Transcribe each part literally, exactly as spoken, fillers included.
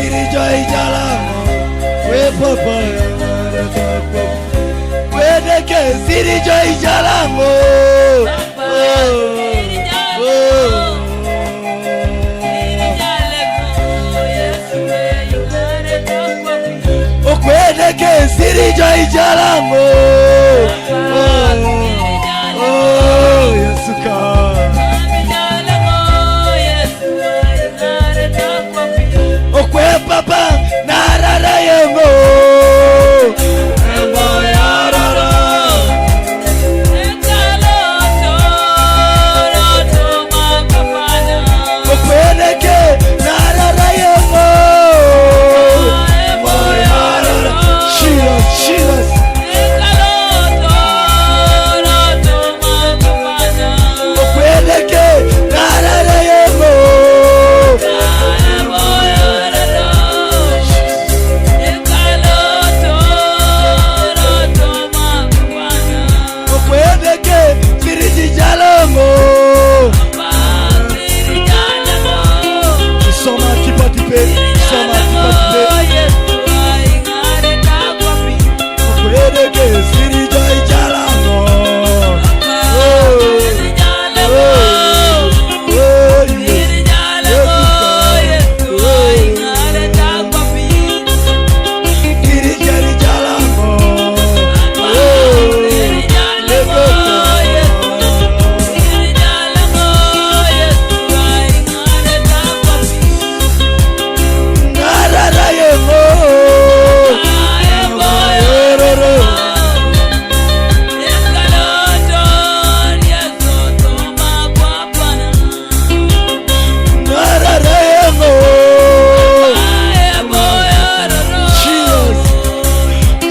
Siri jo ijalango. We papa. Kwede ke siri jo ijalango. Oh. Oh. Okwede ke siri jo ijalango. Oh. Oh, Yesu ka. Okwe papa narara yengo. Engo yarara. Okwede ke narara yengo. Engo yarara. Jesus, Jesus. Okwede ke narara yengo. Okwede ke siri jo ijalango. Soma tipa tipe, soma tipa tipe. Okwede ke siri jo ijalango. Oh, oh, oh, yes. Siri jo ijalango. Oh, narara yengo. Narara yengo. Jesus.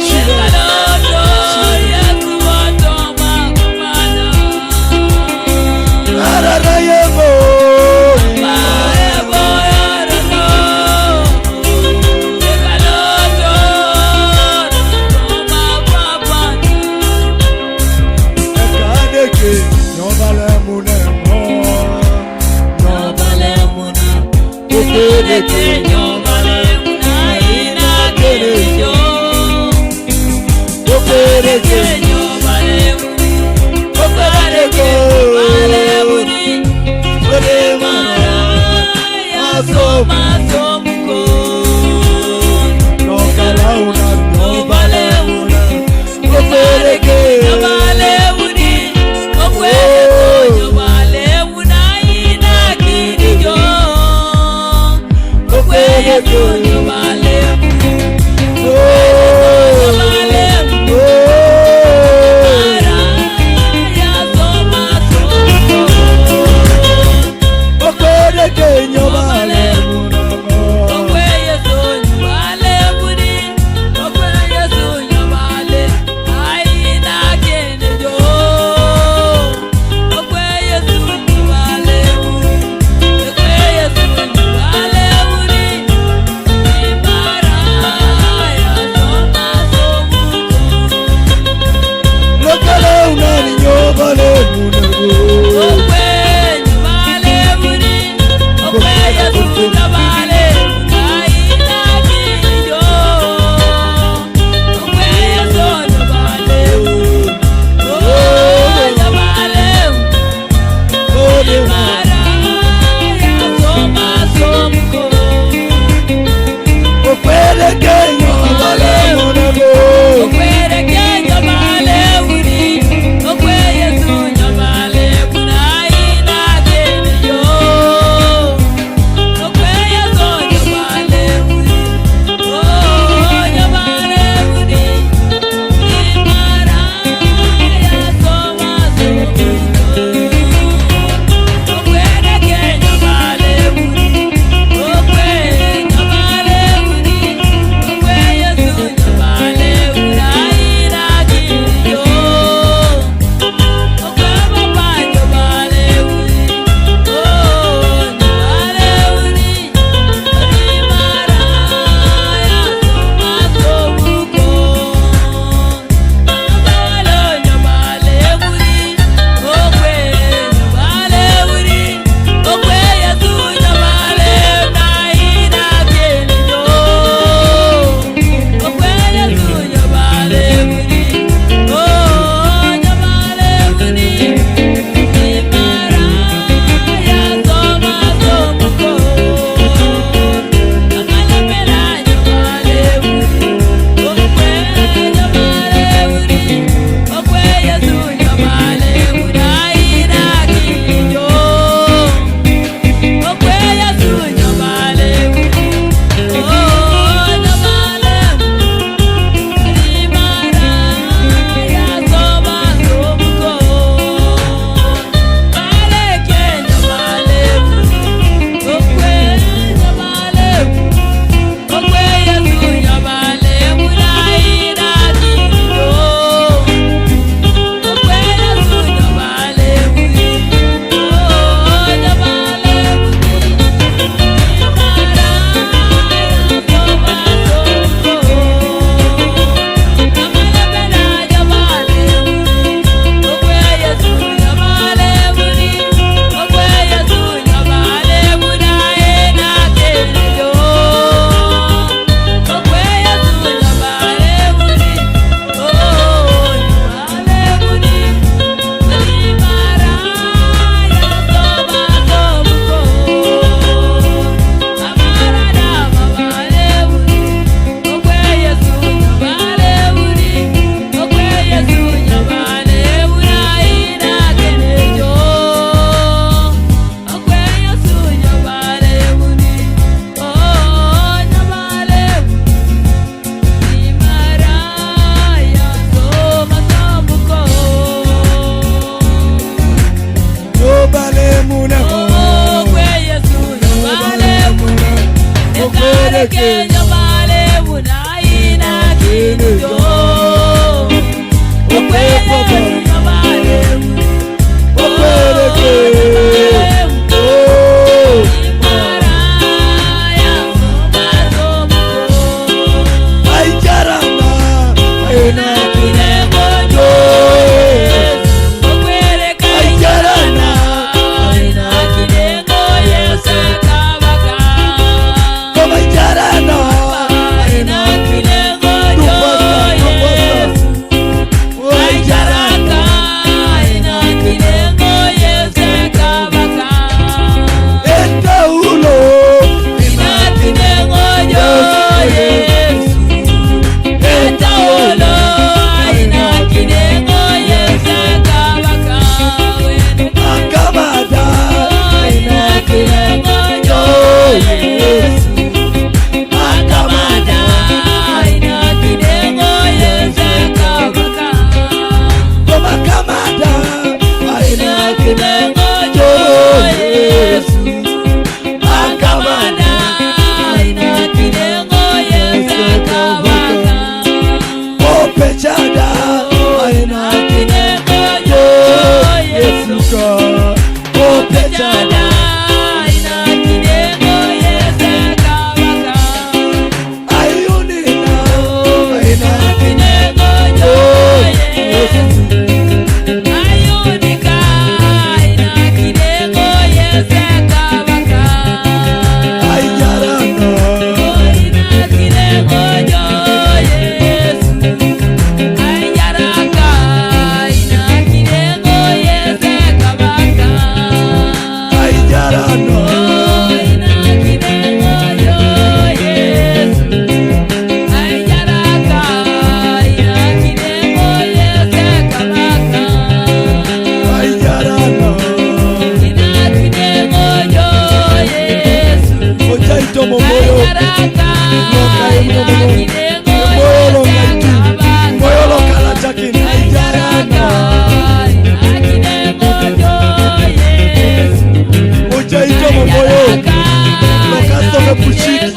Jesus. Narara yengo. Ekadeke, nyobale munemo. Nyobale munemo. Okwede ke nyobale munemo. Okwede ke. Okwede ke. Okwede mara. Maso, maso, muko. Nyobale una, nyobale una. Okwede ke. Nyobale uni. Okwede ke. Nyobale una ina kini yo. Okwede ke. Nyobale uni. Oh. Nyobale uni. Oh. Ara ya soma soma. Okwede ke nyobale. Okwe Yesu nyobale uni. Okwe Yesu nyobale. Ai na kene yo. Okwe Yesu nyobale uni. Okwe Yesu nyobale uni. Imara ya soma soma. Lokale unani nyobale munegu. Okwe nyobale uni. Okwe Yesu nyobale. Ai na kene yo. Ekwerekejo mare buna ina kintu. Ekwerekejo mare buna. Ekwerekejo mare buna. Oh. Imara ya mazomuko. Aijarana, ina kinengo jo Yesu. Aijarana, ina kinengo Yesu kabaka. Koma aijarana, ina kinengo jo Yesu. Aijaraka, ina kinengo Yesu kabaka. Etaulo, ina kinengo jo Yesu. Etaulo, ina kinengo Yesu kabaka. Akamada, ina kinengo jo Yesu. Akamada, ina kinengo Yesu kabaka. Koma akamada, ina kinengo jo Yesu. Akamada, ina kinengo Yesu kabaka. Opechada, ina kinengo jo Yesu. Opechada, ina kinengo Yesu kabaka. Ayunina, ina kinengo jo Yesu. Ayunika, ina kinengo Yesu kabaka. Aijarana, ina kinengo jo Yesu. Aijaraka, ina kinengo Yesu kabaka. Aijarana, ina kinengo jo Yesu. Aijaraka, ina kinengo Yesu kabaka. Aijarana, ina kinengo jo Yesu. Ojaito momoyo. Aijaraka, ina kinengo Yesu kabaka. Moyo lo kala, moyo lo kala chakini. Aijarana. Aijaraka, ina kinengo jo Yesu. Ojaito momoyo. Lo kaso me pushiki.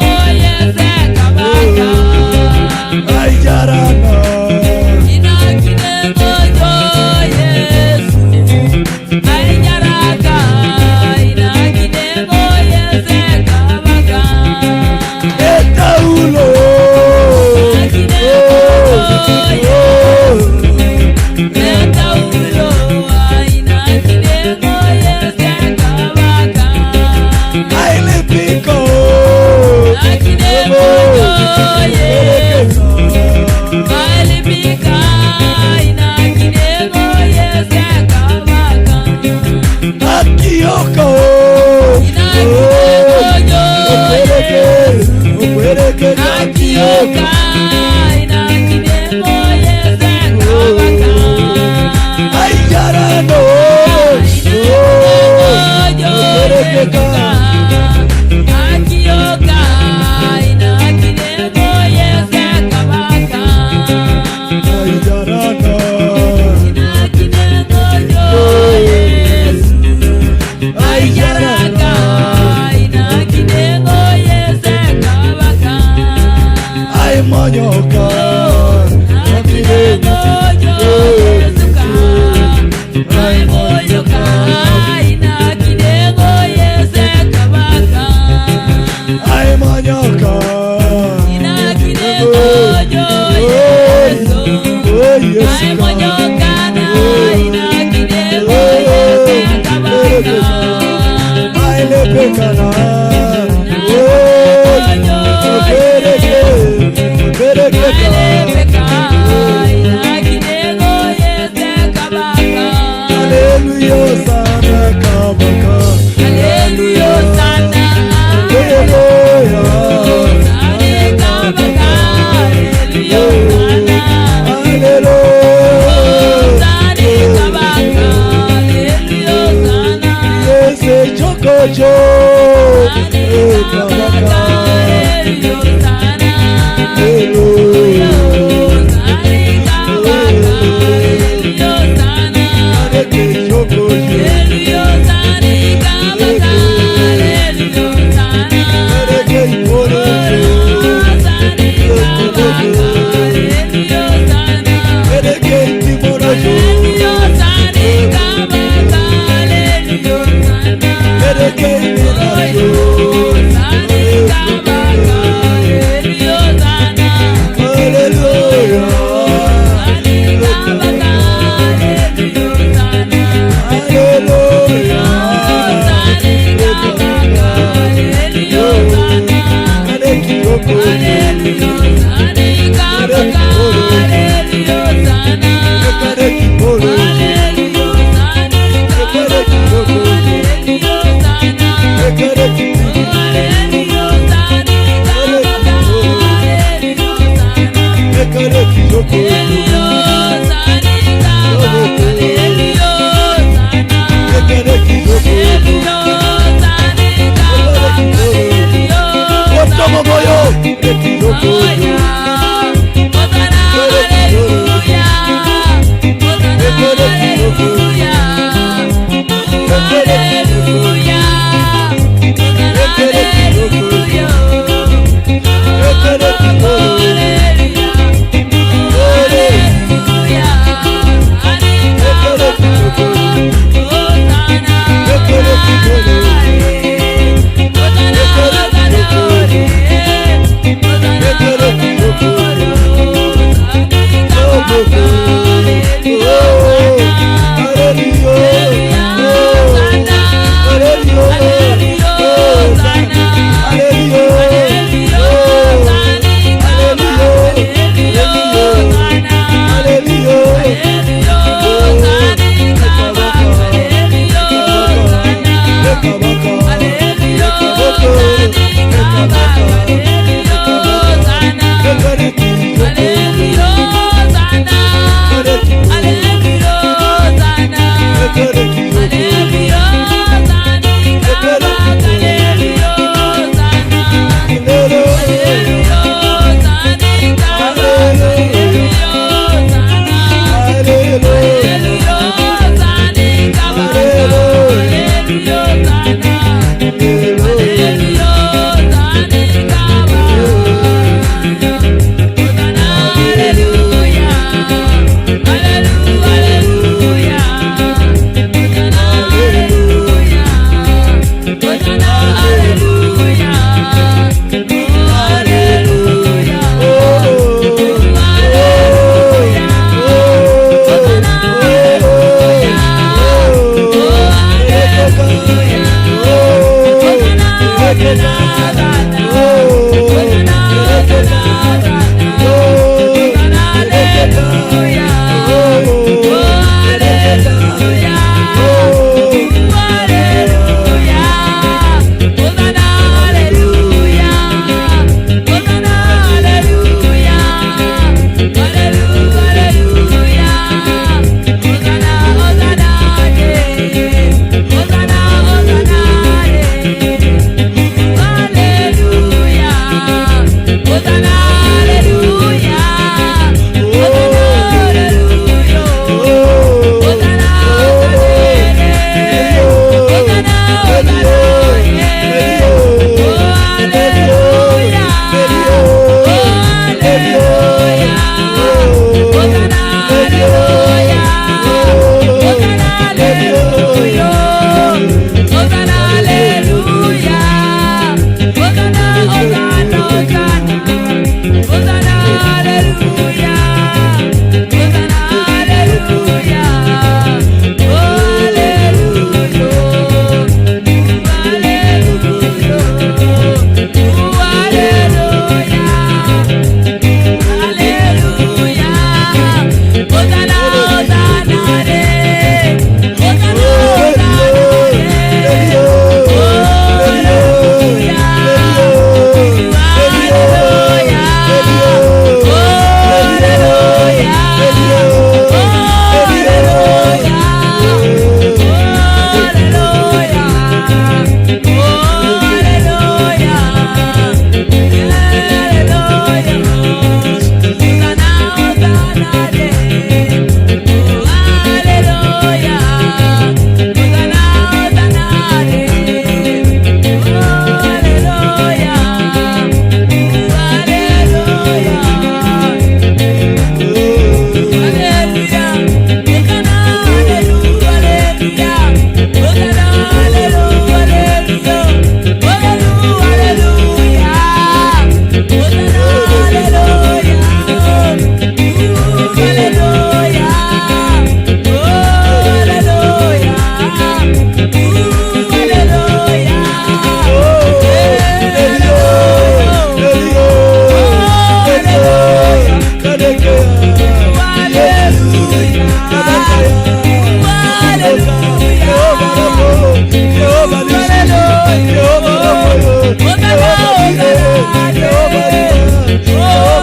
Aijarana. Etaulo. Ailipiko. Ailipika, ina kinengo Yesu kabaka. Akioka. Ina kinengo jo Yesu. Akioka, ina kinengo Yesu kabaka. Aijarano. Akioka, ina kinengo Yesu kabaka. Aijarana. Ina kinengo jo Yesu. Aijaraka, ina kinengo Yesu kabaka. Aimonyo.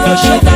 Jehovah Shammah.